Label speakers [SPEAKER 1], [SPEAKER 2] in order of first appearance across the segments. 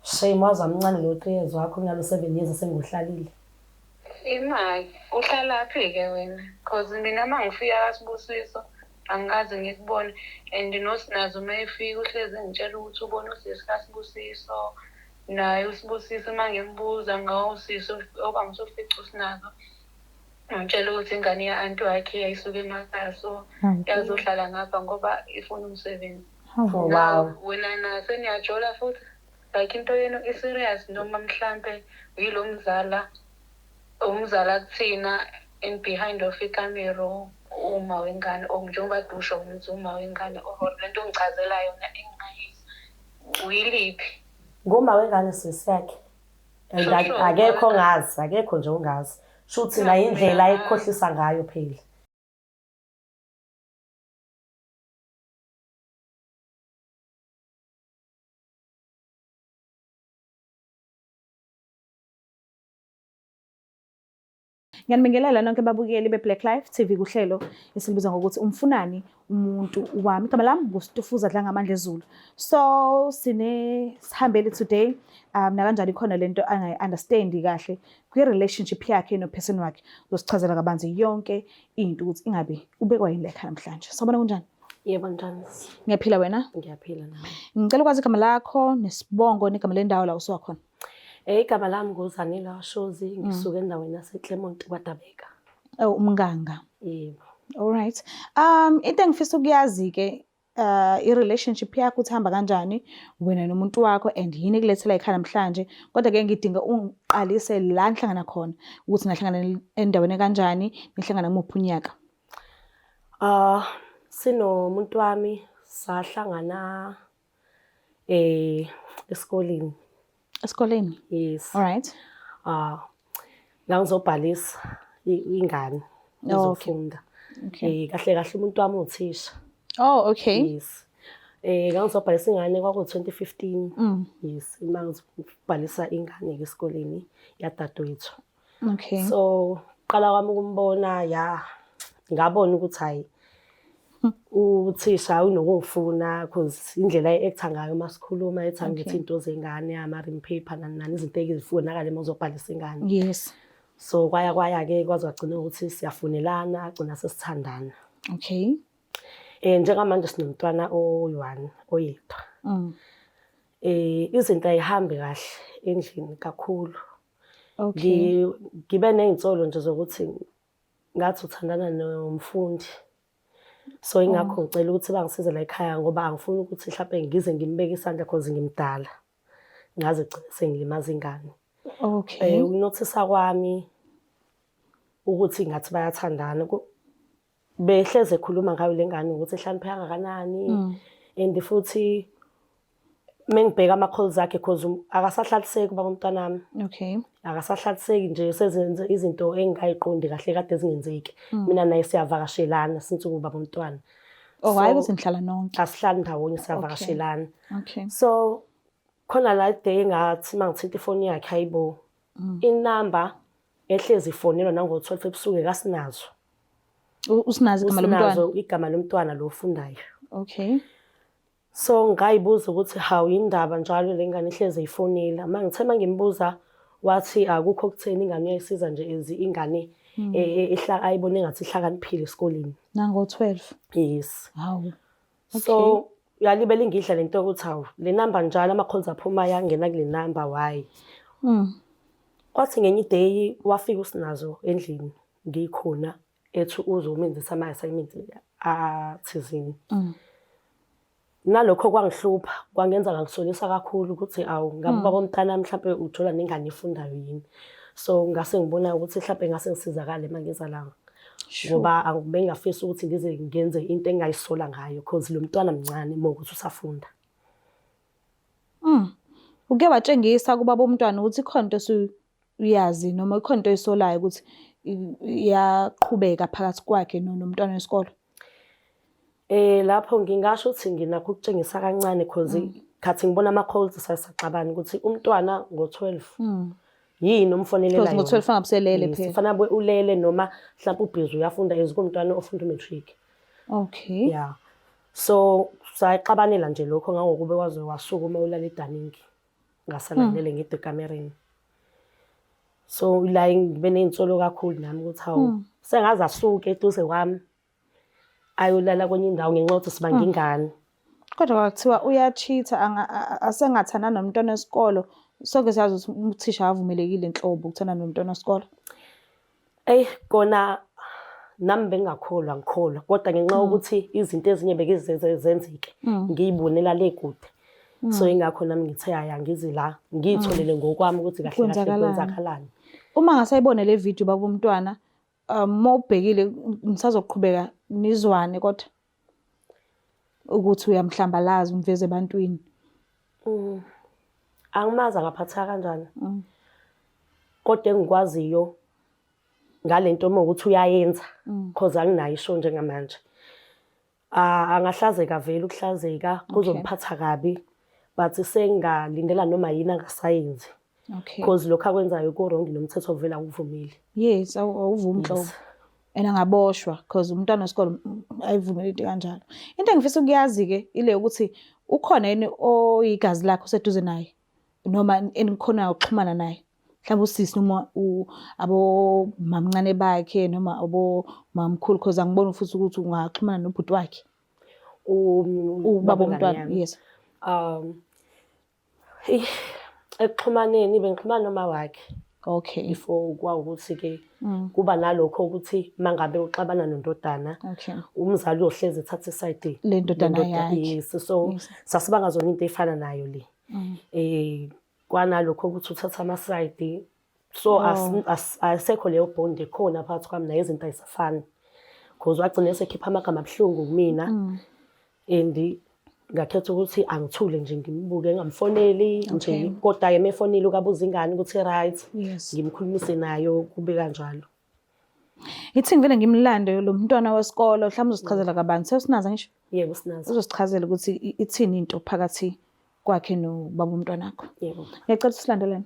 [SPEAKER 1] Shame waze wamncane lo 3 years wakho kunalo 7 years esenguhlalile.
[SPEAKER 2] Imali uhlalaphi-ke wena? Cause mina uma ngifika kaSibusiso angikaze ngikubone and noSinazo uma efika uhlezi engitshela ukuthi ubona usisi kaSibusiso naye uSibusiso uma ngimbuza ngawusisi oba ngisufica uSinazo ngimtshela ukuthi ingane ya-anti wakhe yayisuka emakhaya so yazohlala ngapha ngoba ifuna umsebenzi.
[SPEAKER 1] Oh, wow.
[SPEAKER 2] Wena naso niyajola futhi like into yenu i-serious noma mhlampe yilo mzala umzala kuthina in behind of ikamero uma wengane or njengoba dusho ukuthi uma wengane or lento ongichazela yona engingayizwa uyiliphi?
[SPEAKER 1] Nguma wengane sisi yakhe. And akekho ongazi, akekho nje ongazi. Shuthi nayo indlela ayikhohlisa ngayo phela.
[SPEAKER 3] Ngiyanibingelela nonke babukeli be-Black Life TV kuhlelo esilibiza ngokuthi umfunani umuntu wami. Igama lami nguStufuza Dlangamandla Ezulu. So sine sihambele today nakanjani khona lento angayi-understandi kahle kwi-relationship yakhe no-person wakhe. Uzosichazela kabanzi yonke into ukuthi ingabe ubekwa yini la ekhaya namhlanje. Sawubona, kunjani?
[SPEAKER 1] Yebo, njani?
[SPEAKER 3] Ngiyaphila, wena?
[SPEAKER 1] Ngiyaphila nami.
[SPEAKER 3] Ngicela ukwazi igama lakho nesibongo negama lendawo la usuka khona.
[SPEAKER 1] Igama lami nguZanele Washozi, ngisuka endaweni yaseClermont kwaDabeka.
[SPEAKER 3] Oh, umnganga.
[SPEAKER 1] Yebo.
[SPEAKER 3] All right. Into engifisa ukuyazi ke i-relationship yakho ukuthi hamba kanjani wena nomuntu wakho and yini ekulethela ekhaya namhlanje, kodwa ke ngidinga ungiqalise la nihlangana khona ukuthi nahlangana endaweni kanjani, nihlangana kumuphi unyaka.
[SPEAKER 1] Ah, sinomuntu wami sahlangana esikoleni.
[SPEAKER 3] Esikoleni?
[SPEAKER 1] Yes.
[SPEAKER 3] All right.
[SPEAKER 1] Ah, ngangizobhalisa ingane izofunda.
[SPEAKER 3] Okay.
[SPEAKER 1] Kahle kahle umuntu wami uthisha.
[SPEAKER 3] Oh, okay.
[SPEAKER 1] Yes. Ngangizobhalisa ingane kwaku 2015. Yes, uma ngizobhalisa ingane esikoleni yadadewethu.
[SPEAKER 3] Okay.
[SPEAKER 1] So qala kwami ukumbona ya ngabona ukuthi hayi uthisha unokungifuna cause indlela ayi-acta ngayo uma sikhuluma ethi angithi into zengane ama-rim paper nani nani izinto ezifunakala uma uzobhalisa ingane.
[SPEAKER 3] Yes.
[SPEAKER 1] So kwaya kwaya-ke kwaze kwagcina ukuthi siyafunelana, agcina sesithandana.
[SPEAKER 3] Okay.
[SPEAKER 1] Njengamanje sinomntwana oyi-1 oyedwa. Izinto ayihambi kahle endlini kakhulu.
[SPEAKER 3] Okay.
[SPEAKER 1] Ngibe ney'nsolo nje zokuthi ngathi uthandana nomfundi. So ingakho ngicela ukuthi bangisize la ekhaya ngoba angifuni ukuthi mhlampe ngize ngimbeke isandla cause ngimdala. Ngaze gcine sengilimaza ingane.
[SPEAKER 3] Okay.
[SPEAKER 1] Ukunothisa kwami ukuthi ngathi bayathandana behleze ekhuluma ngayo le ngane ukuthi ihloniphe kangakanani and futhi mengibheka ama-calls akhe cause akasahlaliseki ubaba umntanami.
[SPEAKER 3] Okay.
[SPEAKER 1] Akasahlaliseki nje sezenze izinto engingayiqondi kahle kade zingenzeki. Mina naye siyavakashelana since ubaba umntwana.
[SPEAKER 3] Oh, hayi ukuthi nihlala nonke.
[SPEAKER 1] Asihlali ndawonye, siyavakashelana.
[SPEAKER 3] Okay.
[SPEAKER 1] So khona la day ngathi mangithinta ifoni yakhe hayibo. Inamba ehlezi ifonelwa nango 12 ebusuku kasinazo.
[SPEAKER 3] Usinazo igama lomntwana?
[SPEAKER 1] Usinazo igama lomntwana lo ofundayo.
[SPEAKER 3] Okay.
[SPEAKER 1] So ngayibuza ukuthi hawu indaba njalo le ngane ihlezi ifonela. Mangithe mangimbuza wathi akukho kutheni ingane uyayisiza nje ezi ingane ayibone ngathi ihlakaniphile esikoleni.
[SPEAKER 3] Nango 12.
[SPEAKER 1] Yes.
[SPEAKER 3] Hawu.
[SPEAKER 1] So uyalibela ingidla lento ukuthi hawu le number njalo ama calls aphuma yangena kule number why. Kwathi ngenye day wafika uSinazo endlini ngikhona ethi uzomenzisa ama assignment athizini. Nalokho kwangihlupha kwangenza ngangisolisa kakhulu ukuthi awu ngabe ubaba omntana mhlambe uthola nengane efundayo yini. So ngase ngibona ukuthi mhlambe ngase ngisizakale mangeza la. Ngoba angibengafisi ukuthi ngize ngenze into engayisola ngayo because lo mntwana mncane uma ukuthi usafunda.
[SPEAKER 3] Uke watshengisa kubaba umntwana ukuthi khona into uyazi noma ikhona into oyisolayo ukuthi iyaqhubeka phakathi kwakhe nomntwana wesikolo?
[SPEAKER 1] Lapho ngingasho ukuthi nginakho ukutshengisa kancane cause khathi ngibona ama calls sasaxabana ukuthi umntwana ngo-12 yini umfonelela
[SPEAKER 3] Because ngo-12 angabe uselele
[SPEAKER 1] Yes,
[SPEAKER 3] phela.
[SPEAKER 1] kufanele abe ulele noma mhlawumbe ubhizi uyafunda as kumntwana ofunda umatric.
[SPEAKER 3] Okay.
[SPEAKER 1] Yeah. So saxabanela nje lokho ngangokuba waze wasukuma ulala edaningi. Ngasala ngilele ngedwa ekamereni. So la ngibe ney'nsolo kakhulu nami ukuthi hawu, sengaze asuke eduze kwami ayolala kwenye indawo ngenxa yokuthi sibanga ingane.
[SPEAKER 3] Kodwa kwakuthiwa uya-cheat-a asengathandana nomntwana wesikolo. Sonke siyazi ukuthi uthisha akavumelekile nhlobo ukuthandana nomntwana wesikolo.
[SPEAKER 1] Eyi kona nami bengingakholwa ngikholwa, kodwa ngenxa yokuthi izinto ezinye beke zenzeke ngiyibonela le kude. So ingakho nami ngithe hhayi angizi la ngiyitholele ngokwami ukuthi kahle kahle
[SPEAKER 3] Kwenzakalani.
[SPEAKER 1] kwenzakalani.
[SPEAKER 3] Uma ngasayibona le video baba umntwana, uma ubhekile nisazoqhubeka nizwane kodwa ukuthi uyamhlambalaza umveze ebantwini.
[SPEAKER 1] Angimazi angaphatheka kanjani. Kodwa engikwaziyo ngale nto uma ukuthi uyayenza, cause anginayo isho njengamanje. Ah, angahlazeka vele ukuhlazeka kuzomphatha kabi, but sengingalindela noma yini angasayenzi. Cause lokho akwenzayo ku-wrong, nomthetho vele awuvumile.
[SPEAKER 3] Yes, awuvumi nhlobo. And angaboshwa because umntwana wesikole ayivumeli into kanjalo. Into engifisa ukuyazi-ke ile ukuthi ukhona yini oyigazi lakhe oseduze naye noma enikhonayo ukuxhumana naye? Mhlawumbe usisi noma abomamncane bakhe noma abomamkhulu, cause angiboni futhi ukuthi ungaxhumana nobhuti wakhe. Ubaba
[SPEAKER 1] womntwana.
[SPEAKER 3] Womntwana, yes.
[SPEAKER 1] Ekuxhumaneni bengixhumana noma wakhe. Before kwawukuthi-ke kuba nalokho ukuthi mangabe uxabana nondodana, umzali uyohlezi ethatha i-side
[SPEAKER 3] Le ndodana yakhe.
[SPEAKER 1] Yes, so sasibanga zona into efana nayo le. Kwanalokho ukuthi uthatha ama-side, so ayisekho leyo bond ekhona phakathi kwami naye, izinto ayisafani. Cause wagcina esekhipha amagama abuhlungu kumina. And ngakhetha ukuthi angithule nje ngimbuke ngingamfoneli nje, kodwa-ke uma efonile ukabuza ingane ukuthi right, ngimkhulumise nayo kube kanjalo.
[SPEAKER 3] Ithi ngivele ngimlande lo mntwana wesikolo, mhlawumbe uzosichazela kabanzi. Sewusinaza ngisho?
[SPEAKER 1] Yebo, sinazo.
[SPEAKER 3] Uzosichazela ukuthi ithini into phakathi kwakhe nobaba umntwana wakho.
[SPEAKER 1] Yebo.
[SPEAKER 3] Ngiyacela ukuthi silandelane.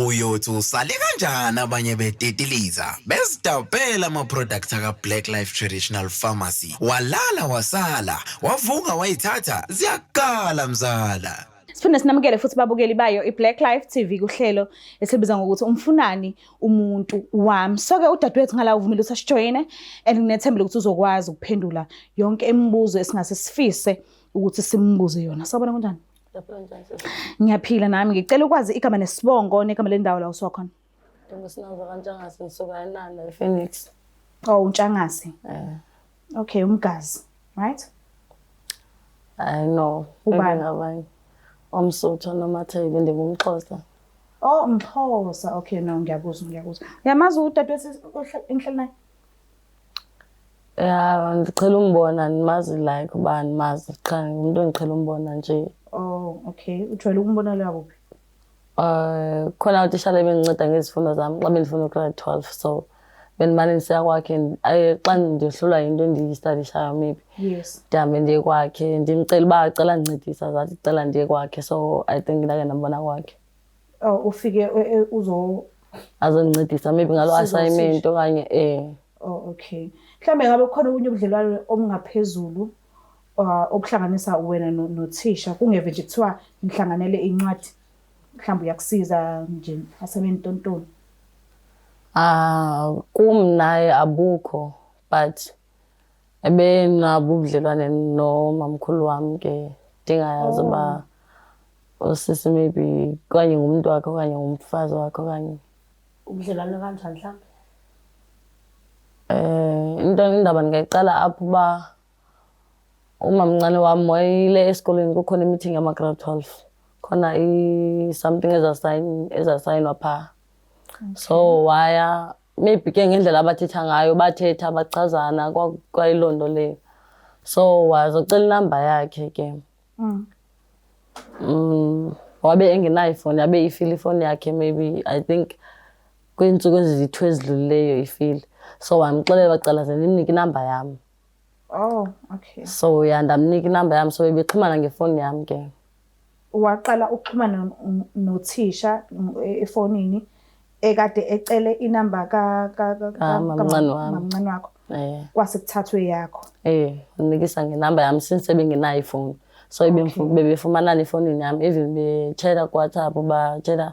[SPEAKER 4] Uyothi usale kanjani abanye betitiliza bezidabhela ama-products aka-Black Life Traditional Pharmacy, walala wasala wavuka wayithatha ziyakala mzala.
[SPEAKER 3] Siphinde sinamukele futhi babukeli bayo iBlack Life TV kuhlelo esibiza ngokuthi umfunani umuntu wami. So-ke udadewethu ngala uvumile ukuthi asijoyine and nginethemba ukuthi uzokwazi ukuphendula yonke imibuzo esingase sifise ukuthi simbuze yona. Sawubona, kunjani? Ngiyaphila nami. Ngicela ukwazi igama nesibongo negama lendawo la usuka khona.
[SPEAKER 5] Ngusinazo kaNtshangase, ngisuka eNanda ePhoenix.
[SPEAKER 3] Oh, uNtshangase.
[SPEAKER 5] Eh.
[SPEAKER 3] Okay, umgazi, right?
[SPEAKER 5] I know.
[SPEAKER 3] Ubani?
[SPEAKER 5] Ngabanye. Omsuthu nomathebe, ndingumXhosa.
[SPEAKER 3] Oh, umXhosa. Okay, no, ngiyakuzwa, ngiyakuzwa. Uyamazi udadewethu engihleli naye?
[SPEAKER 5] Ya, ndiqhela umbona, ndimazi like uba ndimazi qha ngumuntu endiqhela umbona nje.
[SPEAKER 3] Oh, okay. Ujwayele ukumbona la kuphi?
[SPEAKER 5] Khona utishala ebendinceda ngezifundo zam xa bendifuna u-grade 12, so bendimane ndisiya kwakhe xa ndiyohlulwa yinto endiyistadishayo maybe. Ndihambe ndiye kwakhe ndimcele uba cela ndincedisa, zathi cela ndiye kwakhe, so I think ndake ndambona kwakhe.
[SPEAKER 3] Oh, ufike uzo
[SPEAKER 5] azondincedisa maybe ngalo
[SPEAKER 3] Siza
[SPEAKER 5] assignment
[SPEAKER 3] uthisha.
[SPEAKER 5] okanye
[SPEAKER 3] Oh, okay. Mhlambe ngabe kukhona okunye ubudlelwano obungaphezulu obuhlanganisa wena nothisha, kungeve nje kuthiwa nihlanganele incwadi, mhlawumbe uyakusiza nje asebentontoni.
[SPEAKER 5] Ah, kum naye abukho, but ebenabo ubudlelwane nomamkhulu wami ke, ndingayazi uba usisi maybe okanye ngumntu wakhe okanye ngumfazi wakhe okanye
[SPEAKER 1] Ubudlelwane kanjani mhlawumbe?
[SPEAKER 5] Into indaba ndingayiqala apho uba umamncane wami wayile esikolweni, kukhona i-meeting yama-grade 12, khona i-something ezasayinwa phaa, so waya maybe ke ngendlela abathetha ngayo, bathetha bachazana kwayiloo nto leyo, so wazocela inamba yakhe ke. Wabe engenayo ifoni, yabe ifile ifoni yakhe maybe I think kwiintsuku eziyi-2 ezidlulileyo ifile, so wamxelela bacela ze ndimnike inamba yam.
[SPEAKER 3] Oh, okay.
[SPEAKER 5] So ya, ndamnika inamba yam, so bebexhumana ngefoni yam ke.
[SPEAKER 3] Waqala ukuxhumana nothisha efonini ekade ecele inamba ka
[SPEAKER 5] Kamamncane wami.
[SPEAKER 3] Mamncane wakho.
[SPEAKER 5] Eh.
[SPEAKER 3] Kwase kuthathwe yakho.
[SPEAKER 5] Eh, wandinikisa ngenamba yam since ebengenayo ifowuni. So bebefumanana efowunini yam, even betshela kuWhatsApp, batshela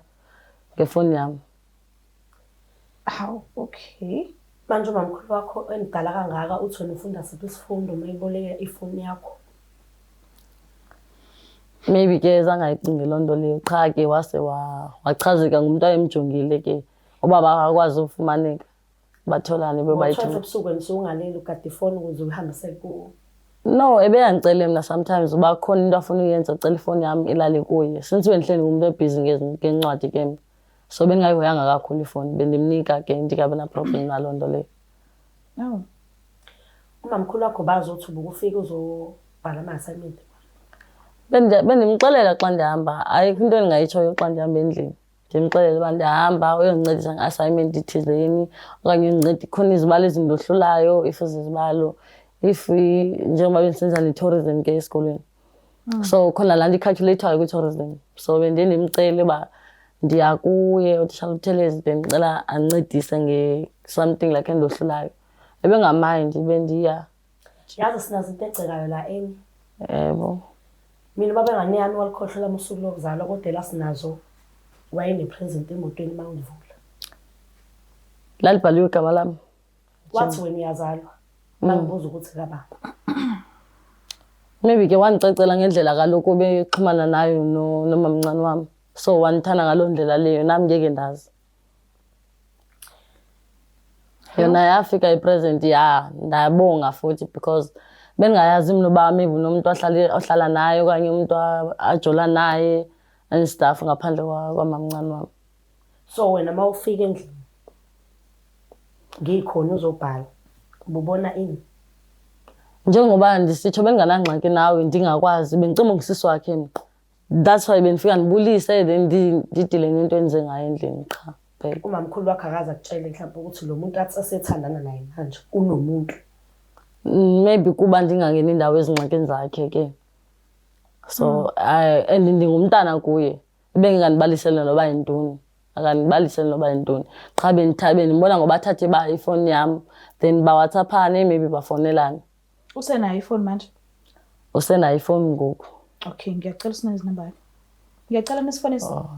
[SPEAKER 5] ngefowuni yam.
[SPEAKER 3] Hawu, okay.
[SPEAKER 1] Manje umamkhulu wakho emdala kangaka uthi wena ufunda siphi isifundo uma eboleka ifoni yakho?
[SPEAKER 5] Maybe ke zange ayicinge loo nto leyo, qha ke wase wachazeka ngumntu ayemjongile ke ubaba akakwazi ufumaneka, batholane
[SPEAKER 1] bebayi-two. Ngo-12 ebusuku wena usuke ungaleli ugada ifoni ukuze uyihambise kuwo?
[SPEAKER 5] No, ebeyandicele mna sometimes uba khona into afuna uyenza, ucela ifoni yam ilale kuye. Since bendihleli ngumntu obhizi ngencwadi ke mna, so bendingayihoyanga kakhulu ifoni, bendimnika ke ndingabi na-problem naloo nto leyo.
[SPEAKER 3] Oh.
[SPEAKER 1] Umamkhulu wakho bazi ukuthi ubukufika uzobhala ama-assignment?
[SPEAKER 5] Bendimxelela xa ndihamba, ayikho into endingayitshoyo xa ndihamba endlini. Ndimxelele uba ndihamba uyondincedisa nge-assignment ithizeni okanye undincede khona izibalo ezindohlulayo, if zizibalo, if njengoba bendisenza ne-tourism ke esikolweni. So khona laa nto ikhaltyuleyithwayo kwi-tourism. So bendiye ndimcele uba ndiya kuye utishala uButhelezi, bendicela andincedise nge-something like endohlulayo. Ebengamayindi, bendiya.
[SPEAKER 1] Yazi sinazo into egcekayo la enye.
[SPEAKER 5] Yebo.
[SPEAKER 1] Mina ubaba engane yami walikhohlwa lami usuku lokuzalwa, kodwa ela sinazo wayene-present emotweni uma ngivula.
[SPEAKER 5] Lalibhaliwe igama lami.
[SPEAKER 1] Wathi wena uyazalwa. Bangibuza ukuthi kabani.
[SPEAKER 5] Maybe ke wandicecela ngendlela kaloku bexhumana nayo nomamncane wami. So wandithanda ngaloo ndlela leyo, nami ngeke ndazi. Yona yafika i-present, ya ndabonga futhi because bendingayazi mna uba maybe unomntu ohlala naye okanye umntu ajola naye and stuff ngaphandle kwamamncane wami.
[SPEAKER 1] So wena uma ufika endlini ngikhona uzobhala, ububona ini?
[SPEAKER 5] Njengoba ndisitsho bendinganangxaki nawe, ndingakwazi, bendicima ngusisi wakhe mna. That's why bendifika ndibulise then ndidile nento endize ngayo endlini qha phela.
[SPEAKER 1] Umamkhulu wakho akaze akutshele mhlawumbe ukuthi lo muntu athi esethandana naye manje unomuntu?
[SPEAKER 5] Maybe kuba ndingangeni indawo ezingxakini zakhe ke. So and ndingumntana kuye, ebengekandibalisele noba yintoni, akandibalisele noba yintoni. Qha bendimbona ngoba athathe ba ifowuni yam then baWhatsAppane, maybe bafonelane.
[SPEAKER 3] Usenayo ifoni manje?
[SPEAKER 5] Usenayo ifoni ngoku.
[SPEAKER 3] Okay, ngiyacela usinike izinamba yakhe. Ngiyacela nisifonise.
[SPEAKER 5] Oh.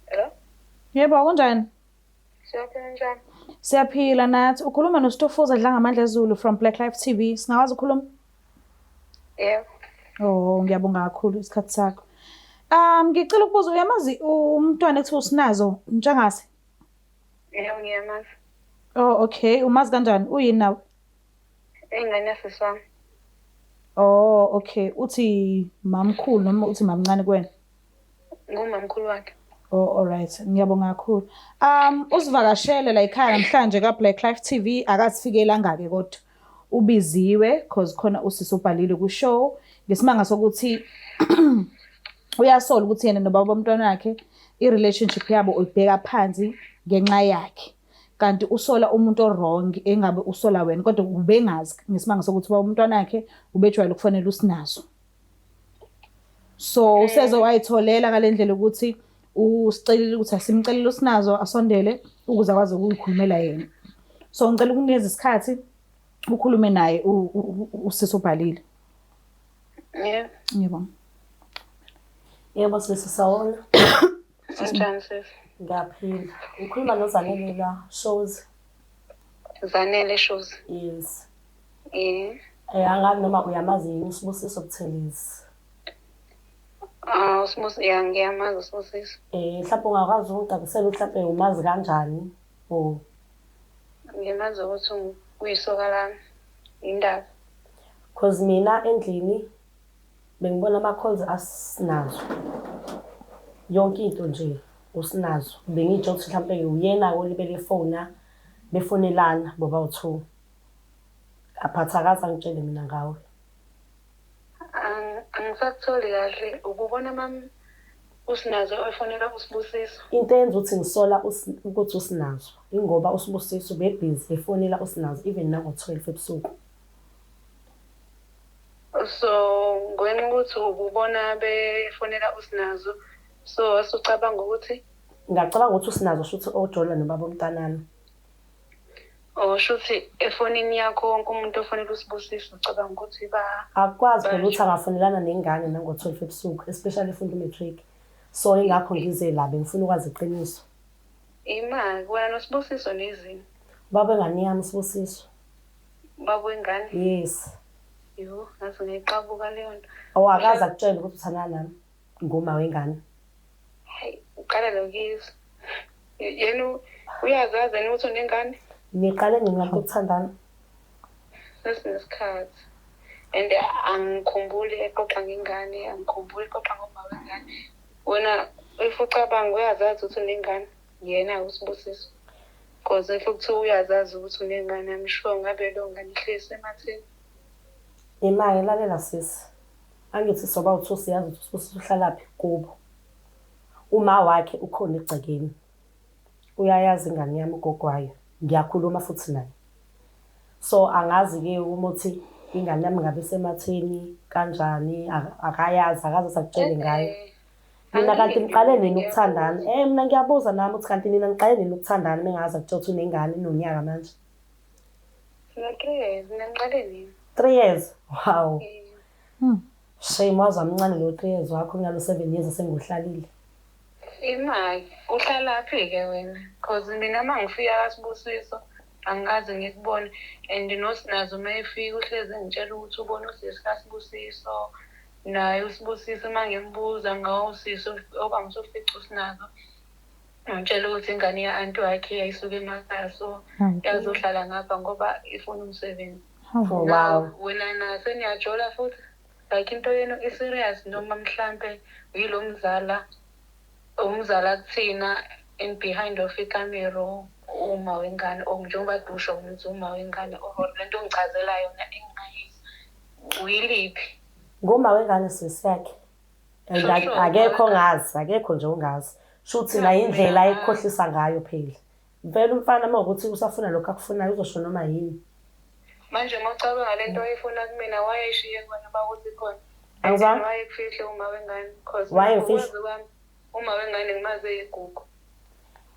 [SPEAKER 2] Hello?
[SPEAKER 3] Yebo, kunjani?
[SPEAKER 2] Siyaphila njani?
[SPEAKER 3] Siyaphila nathi. Ukhuluma noStofuza Dlangamandla Zulu from Black Life TV. Singakwazi ukukhuluma?
[SPEAKER 2] Yebo.
[SPEAKER 3] Oh, ngiyabonga kakhulu isikhathi sakho. Ngicela ukubuza, uyamazi umntwana ekuthiwa uSinazo Ntshangase?
[SPEAKER 2] Yebo, ngiyamazi.
[SPEAKER 3] Oh, okay. Umazi kanjani? Uyini nawe?
[SPEAKER 2] Ingane yasisi wami.
[SPEAKER 3] Oh, okay. Uthi mamkhulu noma uthi mamncane kuwena?
[SPEAKER 2] Ngumamkhulu wakhe.
[SPEAKER 3] Oh, all right. Ngiyabonga kakhulu. Usivakashele la ekhaya namhlanje ka Black Life TV, akasifikelanga ke kodwa. Ubiziwe cause khona usisi ubhalile ku show ngesimanga sokuthi uyasola ukuthi yena nobaba bomntwana wakhe i-relationship yabo uyibheka phansi ngenxa yakhe. Kanti usola umuntu o-wrong, engabe usola wena, kodwa ubengazi ngesimanga sokuthi ubaba umntwana wakhe ubejwayele ukufonela uSinazo. So useze wayitholela ngale ndlela ukuthi usicelile ukuthi asimcelele uSinazo asondele ukuze akwazi ukuyikhulumela yena. So ngicela ukunikeza isikhathi ukhulume naye usisi obhalile.
[SPEAKER 2] Yebo.
[SPEAKER 3] Ngiyabonga.
[SPEAKER 1] Yebo sisi, sawona.
[SPEAKER 2] Unjani sisi?
[SPEAKER 1] Ngiyaphila. Ukhuluma noZanele la, Shows.
[SPEAKER 2] Zanele Shows.
[SPEAKER 1] Yes.
[SPEAKER 2] Eh.
[SPEAKER 1] Angazi noma uyamazi yini uSibusiso Buthelezi.
[SPEAKER 2] Ah, uSibusiso, ya ngiyamazi uSibusiso.
[SPEAKER 1] Mhlawumbe ungakwazi ukungicacisela mhlawumbe umazi kanjani or?
[SPEAKER 2] Ngimazi ukuthi uyisoka lami, indaba.
[SPEAKER 1] Cause mina endlini bengibona ama-calls asinazo. Yonke into nje usinazo. Bengitsho ukuthi mhlawumbe uyena olibele efona, befonelana bobawu-two. Aphatha akaze angitshele mina ngawe.
[SPEAKER 2] Angisakutholi kahle. Ububona USinazo efonela uSibusiso.
[SPEAKER 1] Into eyenza ukuthi ngisola ukuthi uSinazo ingoba uSibusiso ubebhizi efonela uSinazo even nango-12 ebusuku.
[SPEAKER 2] So ngenxa ukuthi ububona befonela uSinazo, so wasucabanga ukuthi
[SPEAKER 1] Ngacabanga ukuthi uSinazo shuthi ojola nobaba womntanami.
[SPEAKER 2] Oh, shuthi efonini yakho wonke umuntu ofonela uSibusiso ucabanga ukuthi ba
[SPEAKER 1] Akukwazi phela ukuthi angafonelana nengane nango-12 ebusuku, especially efunda u-matric. So ingakho ngize la bengifuna ukwazi iqiniso.
[SPEAKER 2] Imali wena noSibusiso nezini.
[SPEAKER 1] Ubaba wengane yami uSibusiso.
[SPEAKER 2] Ubaba wengane?
[SPEAKER 1] Yes.
[SPEAKER 2] Yho, ngaze ngayiqabuka leyo nto.
[SPEAKER 1] Oh, akaze akutshele ukuthi uthandana nami ngoma wengane.
[SPEAKER 2] Hayi, uqala lokizwa. Yena uyazazi yena ukuthi unengane?
[SPEAKER 1] Niqale nini ngakho ukuthandana?
[SPEAKER 2] Sesinesikhathi. And angikhumbuli exoxa ngengane, angikhumbuli exoxa ngoma wengane. Wena if ucabanga uyazazi ukuthi unengane, yena uSibusiso. Because if kuthiwa uyazazi ukuthi unengane, I'm sure ngabe leyo ngane ihlezi ematheni.
[SPEAKER 1] Imali lalela sisi. Angithi soba uthi siyazi ukuthi uSibusiso uhlalaphi kubo. Uma wakhe ukhona egcekeni. Uyayazi ingane yami ugogo wayo. Ngiyakhuluma futhi naye. So angazi-ke uma uthi ingane yami ngabe isematheni kanjani, akayazi, akaze akutshele ngayo. Nina kanti niqale nini ukuthandana? Mina ngiyabuza nami ukuthi kanti nina niqale nini ukuthandana mengazi akutshela ukuthi unengane inonyaka manje?
[SPEAKER 2] Sina 3 years, mina ngiqale nini?
[SPEAKER 1] 3 years? Wow. Shame waze wamncane lo 3 years wakho kunalo 7 years esenguhlalile.
[SPEAKER 2] Imali, uhlalaphi-ke wena? Cause mina uma ngifika kaSibusiso angikaze ngikubone and noSinazo uma efika uhlezi engitshela ukuthi ubona usisi kaSibusiso naye uSibusiso uma ngimbuza ngawo usisi okanye usufica uSinazo ngimtshela ukuthi ingane ya-anti wakhe yayisuka emakhaya so yazohlala ngapha ngoba ifuna umsebenzi.
[SPEAKER 1] Oh, wow.
[SPEAKER 2] Wena na seniyajola futhi like into yenu i-serious noma mhlampe yilo mzala umzala kuthina in behind of ikamero uma wengane or njengoba dusho ukuthi uma wengane or lento ongichazela yona engingayizwa uyiliphi?
[SPEAKER 1] Nguma wengane sisi yakhe. And akekho ongazi, akekho nje ongazi. Shuthi nayo indlela ayikhohlisa ngayo phela. Vele umfana uma ukuthi usafuna lokho akufunayo uzosho noma yini.
[SPEAKER 2] Manje uma ucabanga lento ayifuna kumina wayeshiye kuwena bakuthi khona.
[SPEAKER 1] Angizwanga.
[SPEAKER 2] Wayekufihle uma wengane cause
[SPEAKER 1] Wayengifihla.
[SPEAKER 2] kwami uma wengane ngimaze eyigugu.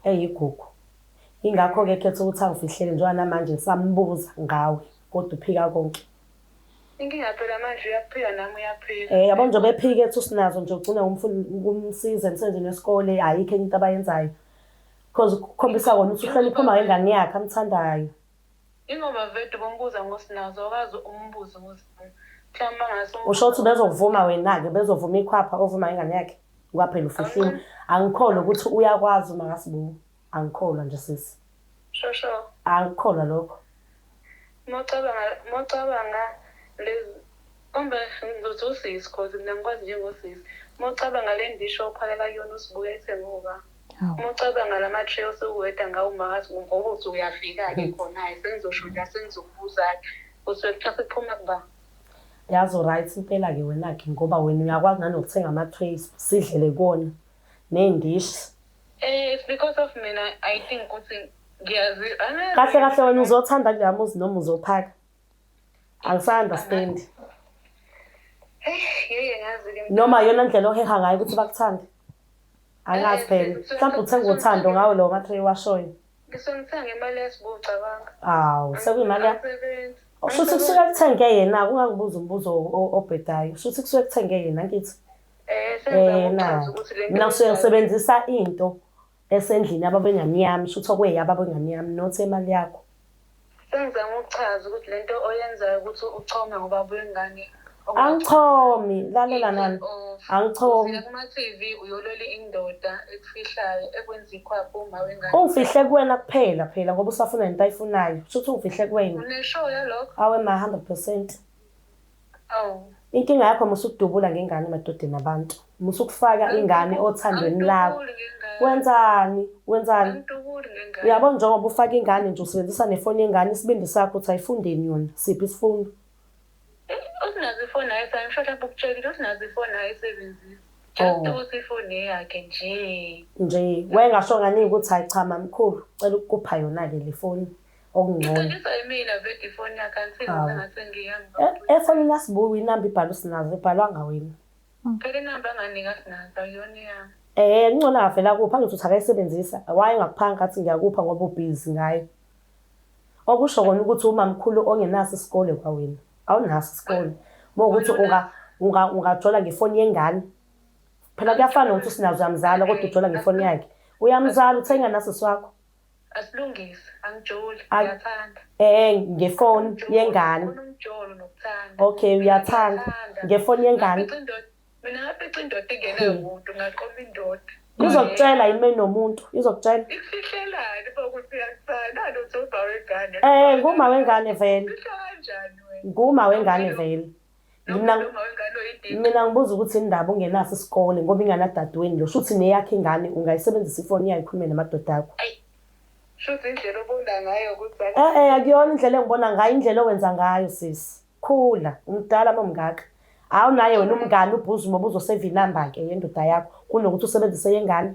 [SPEAKER 1] Eyigugu. Ingakho-ke khetha ukuthi angifihlele njengoba namanje ngisambuza ngawe kodwa uphika konke.
[SPEAKER 2] Inkinga phela manje uyaphika nami uyaphika.
[SPEAKER 1] Yabo nje bephika ethi usinazo nje ugcina ukumsiza emsebenzini wesikole ayikho enye into abayenzayo. Because kukhombisa kona ukuthi uhlonipha uma wengane yakhe amthandayo.
[SPEAKER 2] Ingoba vele ubombuza ngosinazo awukaze umbuze ngosinazo. Mhlawumbe angase
[SPEAKER 1] Usho ukuthi bezovuma wena-ke bezovuma ikhwapha ovuma ingane yakhe. Ngoba phela ufihliwe. Angikholwa ukuthi uyakwazi uma kaSibu. Angikholwa nje sisi.
[SPEAKER 2] Sho sho.
[SPEAKER 1] Angikholwa lokho.
[SPEAKER 2] Mocabanga lezi kumbe ngizothi usisi cause mina ngikwazi njengosisi. Mocabanga le ndisho ophakela kuyona usibuya ethenguka. Mocabanga lama tray osukuweda ngawo makazi ngoba uthi uyafika-ke khona-ke sengizosho nje sengizokubuza-ke usuke kuthiwa sekuphuma kuba.
[SPEAKER 1] Yazi right impela-ke wena-ke ngoba wena uyakwazi nanokuthenga ama-trays sidlele kuwona ney'ndishi.
[SPEAKER 2] It's because of mina I think ukuthi ngiyazi
[SPEAKER 1] Kahle kahle wena uzothanda kuleya muzi noma uzophaka. Angisa-understand.
[SPEAKER 2] Ngeke ngazi-ke.
[SPEAKER 1] Noma iyona ndlela oheha ngayo ukuthi bakuthande. Angazi phela. Mhlawumbe uthenga uthando ngawo lawo ma-tray washoyo.
[SPEAKER 2] Ngisuke ngithenga imali yasibu cabanga.
[SPEAKER 1] Awu, sekuyimali ya.
[SPEAKER 2] Angisebenzi.
[SPEAKER 1] Shuthi kusuke kuthenge yena, ungangibuza umbuzo obhedayo. Shuthi kusuke kuthenge yena ngithi.
[SPEAKER 2] Sengizama
[SPEAKER 1] Na.
[SPEAKER 2] ukuchaza ukuthi le nto
[SPEAKER 1] Mina ngisuke
[SPEAKER 2] oyenzayo-
[SPEAKER 1] ngisebenzisa into esendlini yababengane yami, shuthi okweyababengane yami, not imali yakho.
[SPEAKER 2] Sengizama ukuchaza ukuthi le nto oyenzayo ukuthi uchome ngoba wengane.
[SPEAKER 1] Angichomi, lalela nani. Angichomi.
[SPEAKER 2] Ufika kuma-TV uyolola indoda ekufihlayo ekwenza ikhwapha uma wengane.
[SPEAKER 1] Ungifihle kuwena kuphela phela ngoba usafuna into ayifunayo. Shuthi ungifihle kuwena.
[SPEAKER 2] Uneshow yalokho?
[SPEAKER 1] Awe ma 100%.
[SPEAKER 2] Awu.
[SPEAKER 1] Inkinga yakho musukudubula ngengane emadodeni abantu. Musukufaka ingane othandweni lakho.
[SPEAKER 2] Angidubuli ngengane.
[SPEAKER 1] Wenzani? Wenzani?
[SPEAKER 2] Angidubuli ngengane.
[SPEAKER 1] Uyabona njengoba ufaka ingane nje usebenzisa nefoni yengane isibindi sakho uthi ayifundeni yona. Siphi isifundo?
[SPEAKER 2] Usinazo ifoni ayisebenzisa, ngisho lapho ukutshelile usinazo ifoni ayisebenzisa. Just ukuthi ifoni eyakhe nje.
[SPEAKER 1] Nje wayengasho ngani ukuthi hayi cha mamkhulu cela ukukupha yona-ke le foni okungcono.
[SPEAKER 2] Iqinisa yimina vele ifoni yakhe angithi
[SPEAKER 1] Hawu.
[SPEAKER 2] sengathi ngiyami.
[SPEAKER 1] Efonini yasibuyi inamba ibhalwe sinazo ibhalwanga wena.
[SPEAKER 2] Phela inamba anganika sinazo akuyona eyami.
[SPEAKER 1] Eh ngcono avela kuphi angithi uthi akayisebenzisa wayengakuphanga ngathi ngiyakupha ngoba ubhizi ngayo. Okusho kona ukuthi umamkhulu ongenaso isikole kwawena. Awunaso isikole. Uma ukuthi ungajola ngefoni yengane. Phela kuyafana nokuthi usinazo uyamzala kodwa ujola ngefoni yakhe. Uyamzala uthenga naso wakho.
[SPEAKER 2] Asilungise, angijoli, ngiyathanda.
[SPEAKER 1] Eh ngefoni yengane.
[SPEAKER 2] Umjolo nokuthanda.
[SPEAKER 1] Okay uyathanda ngefoni yengane.
[SPEAKER 2] Mina ngafica indoda ingenamuntu, ngaqoma indoda.
[SPEAKER 1] Izokutshela yimi nomuntu, izokutshela.
[SPEAKER 2] Ikufihlelani bokuthi uyakuthanda uthi uma wengane.
[SPEAKER 1] Eh nguma wengane vele.
[SPEAKER 2] Ufihla kanjani wena?
[SPEAKER 1] Nguma wengane vele. Mina
[SPEAKER 2] Uma wengane oyidinga.
[SPEAKER 1] mina ngibuza ukuthi indaba ungenaso isikole ngoba ingane adadweni lo shuthi neyakhe ingane ungayisebenzisa ifoni yayo ikhulume namadoda akho.
[SPEAKER 2] Shuthi indlela obona ngayo ukuthi
[SPEAKER 1] Eh eh akuyona indlela engibona ngayo indlela owenza ngayo sisi. Khula, umdala momngaka. Awunaye wena umngane ubhuzu ngoba uzosave inamba ke yendoda yakho kunokuthi usebenzise yengane.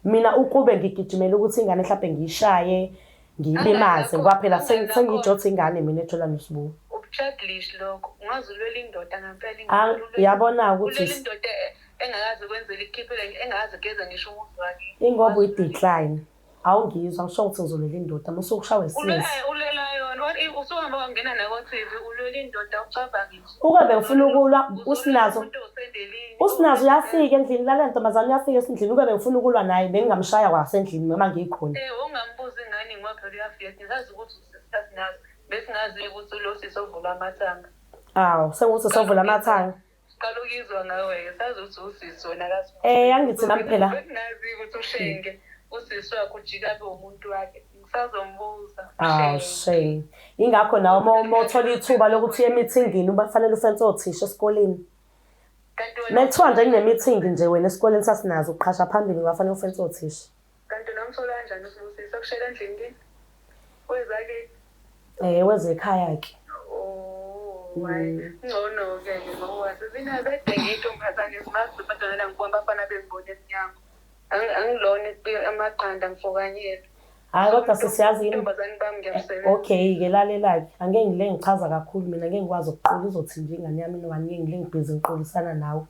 [SPEAKER 1] Mina ukube ngigijimela ukuthi ingane mhlawumbe ngiyishaye ngiyilimaze ngoba phela sengiyijotha ingane mina ejola nosibu.
[SPEAKER 2] Ubuchildish lokho. Ungaze ulwele indoda ngempela
[SPEAKER 1] Yabona ukuthi
[SPEAKER 2] ulwele indoda engakaze kwenzela ikhiphele engakaze geza ngisho umuzi wakhe.
[SPEAKER 1] ingoba uyi-decline. Awungizwa ngisho ukuthi ngizolela indoda musuke ushawe sisi.
[SPEAKER 2] Ulela yona. What if usuhamba wangena nako TV ulwela indoda ucabange nje.
[SPEAKER 1] Ukube bengifuna ukulwa usinazo
[SPEAKER 2] Umuntu osendelini.
[SPEAKER 1] usinazo uyafika endlini lala ntombazane uyafika esindlini ukube bengifuna ukulwa naye bengingamshaya kwasendlini noma ngikhona.
[SPEAKER 2] Eh ungambuza ingane ngoba phela uyafika ngisazi ukuthi usisinazo. Besingazi ukuthi lo sisi ovula amathanga.
[SPEAKER 1] Awu sengukuthi sovula amathanga.
[SPEAKER 2] Siqala ukuyizwa ngawe-ke sazi ukuthi usisi wena kazi.
[SPEAKER 1] Eh angithi nami phela
[SPEAKER 2] Bekungazi ukuthi ushenge usisi wakhe ujika abe umuntu wakhe. Ngisazombuza.
[SPEAKER 1] Awu shame. Ingakho nawe uma uthola ithuba lokuthi uye emithingini ubafanele ufense othisha esikoleni.
[SPEAKER 2] Kanti wena
[SPEAKER 1] Mekuthiwa nje kunemithing nje wena esikoleni sasinazo uqhasha phambili ungafanele ufense othisha.
[SPEAKER 2] kanti unamthola kanjani uSibusiso? Akushela endlini kini? Weza kini?
[SPEAKER 1] Eh wezekhaya ke.
[SPEAKER 2] Oh, hayi. Ngcono-ke ke ngoba mina bede ngiyintombazane ngimazi abantwana ngibona abafana bengibona emnyango. Angilona amaqanda ngifokanyela.
[SPEAKER 1] Hayi kodwa sisiyazi yini?
[SPEAKER 2] Intombazane bami ngiyamsebenza.
[SPEAKER 1] Okay ke lalela-ke angeke ngile ngichaza kakhulu mina ngeke ngikwazi ukuqula izothi nje ingane yami nowani ngeke ngile ngibhizi ngiqulisana nawe.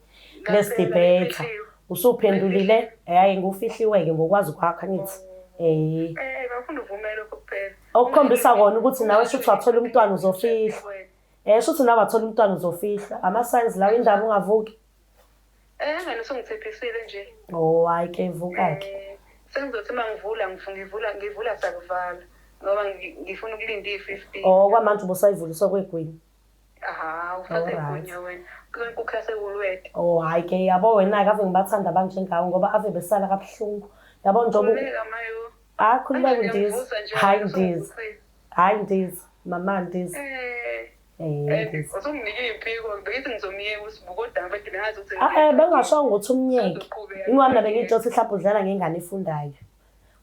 [SPEAKER 1] Let's debate. Usuphendulile hayi ngufihliwe-ke ngokwazi kwakho angithi. Eh
[SPEAKER 2] Eh, bafuna uvumela lokho kuphela.
[SPEAKER 1] okukhombisa kona ukuthi nawe shuthi wathola umntwana uzofihla. Eh shuthi nawe wathola umntwana uzofihla. Ama-signs lawo indaba ungavuki.
[SPEAKER 2] Eh, ngane usungithephisile nje.
[SPEAKER 1] Oh hayi ke vuka-ke.
[SPEAKER 2] Eh, sengizothi uma ngivula ngivula ngivula sakuvala ngoba ngifuna ukulinda iyi-15.
[SPEAKER 1] Oh kwamanje ubusayivuliswa kwegwini.
[SPEAKER 2] Aha, ufase
[SPEAKER 1] Alright.
[SPEAKER 2] igunya wena. Kunkukhu yasewulwede.
[SPEAKER 1] Oh hayi ke yabo wena-ke ave ngibathanda abanjengawe ngoba ave besala kabuhlungu. Yabo njengoba
[SPEAKER 2] Khululeka mayo.
[SPEAKER 1] hayi khululeka
[SPEAKER 2] Manje
[SPEAKER 1] ndiza.
[SPEAKER 2] ngiyavusa nje,
[SPEAKER 1] Hayi ndiza.
[SPEAKER 2] usungivusile.
[SPEAKER 1] Hayi ndiza. Mama ndiza.
[SPEAKER 2] Eh,
[SPEAKER 1] Eh
[SPEAKER 2] eh,
[SPEAKER 1] ndiza.
[SPEAKER 2] usunginike iy'mpiko bengithi ngizomyeka uSibu kodwa ngivele ngazi ukuthi
[SPEAKER 1] Ah eh bengingashongo ukuthi umnyeke.
[SPEAKER 2] Uzoqhubeka.
[SPEAKER 1] Ingwami mina bengiyitsho mhlawumbe udlala ngengane efundayo.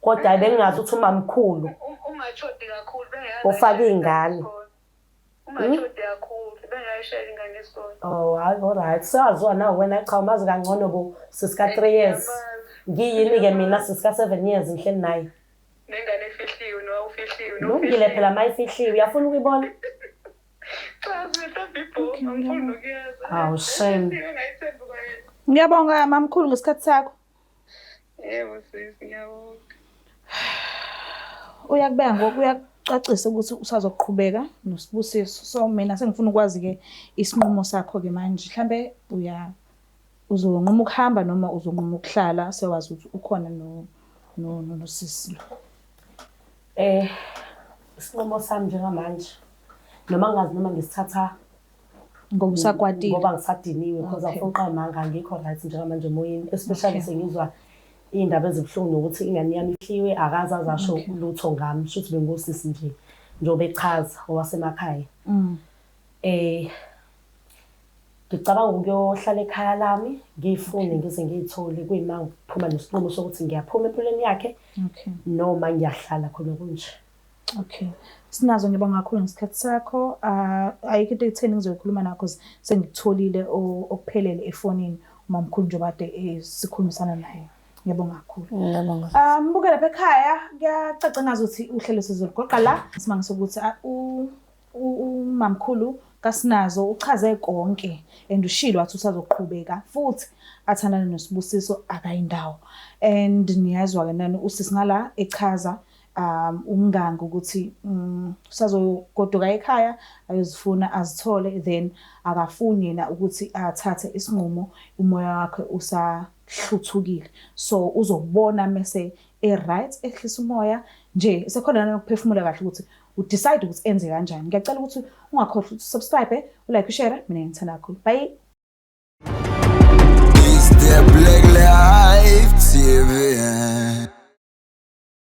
[SPEAKER 1] Kodwa bengingazi ukuthi umamkhulu
[SPEAKER 2] Ungashodi kakhulu bengiyazi.
[SPEAKER 1] Ufake iy'ngane.
[SPEAKER 2] Ungashodi kakhulu bengayishela ingane yesikole.
[SPEAKER 1] Oh hayi alright. Sewaziwa nawe wena cha umazi kangcono bo sisika 3 years. Ngiyini ke mina sisika 7 years ngihleli naye.
[SPEAKER 2] Nengane efihliwe no ufihliwe
[SPEAKER 1] Lungile phela mayifihliwe uyafuna ukuyibona?
[SPEAKER 2] Cha mhlawumbe ibhomu angifuni nokuyazi.
[SPEAKER 1] Awu, shame.
[SPEAKER 2] Ngayithembi kwayena.
[SPEAKER 3] Ngiyabonga mamkhulu ngesikhathi sakho.
[SPEAKER 2] Yebo sisi ngiyabonga.
[SPEAKER 3] Uyakubeka ngoku uyakucacisa ukuthi usazoqhubeka noSibusiso. So mina sengifuna ukwazi ke isinqumo sakho ke manje. Mhlambe uya uzonquma ukuhamba noma uzonquma ukuhlala sewazi ukuthi ukhona no no no nosisi lo.
[SPEAKER 1] Eh isinqumo sami njengamanje noma ngazi noma ngisithatha
[SPEAKER 3] Ngoba usakwatile.
[SPEAKER 1] ngoba ngisadiniwe because
[SPEAKER 3] Okay.
[SPEAKER 1] angifuni uqamba amanga angikho right njengamanje emoyeni especially sengizwa iy'ndaba ezibuhlungu nokuthi ingane yami ihliwe akaze azasho lutho ngami shuthi bengusisi nje njengoba echaza owasemakhaya. Eh ngicabanga ukuyohlala ekhaya lami ngiyifune ngize ngiyithole kuyima ngiphuma nesinqumo sokuthi ngiyaphuma empilweni yakhe
[SPEAKER 3] Okay.
[SPEAKER 1] noma ngiyahlala khona kunje.
[SPEAKER 3] Okay. Sinazo ngibonga kakhulu ngesikhathi sakho. Ah ayikho into ekutheni ngizoyikhuluma nakho sengikutholile okuphelele efonini. Mamkhulu njengoba kade sikhulumisana naye. Ngiyabonga kakhulu.
[SPEAKER 5] Ngiyabonga.
[SPEAKER 3] Buke lapha ekhaya kuyacaca ngazuthi uhlelo sizolugoqa la. Isimanga sokuthi umamkhulu kaSinazo uchaze konke and ushilo wathi usazoqhubeka futhi athandane noSibusiso akayindawo. And niyazwa-ke nani usisi ngala echaza umnganga ukuthi usazogoduka ekhaya ayozifuna azithole, then akafuni yena ukuthi athathe isinqumo umoya wakhe usahluthukile, so uzobona mese e-right, ehlisa umoya nje, esekhona nanokuphefumula kahle ukuthi udecide ukuthi enze kanjani. Ngiyacela ukuthi ungakhohlwa ukuthi subscribe, ulike, ushare. Mina ngithanda kakhulu, bye.
[SPEAKER 6] It's the Black Life TV.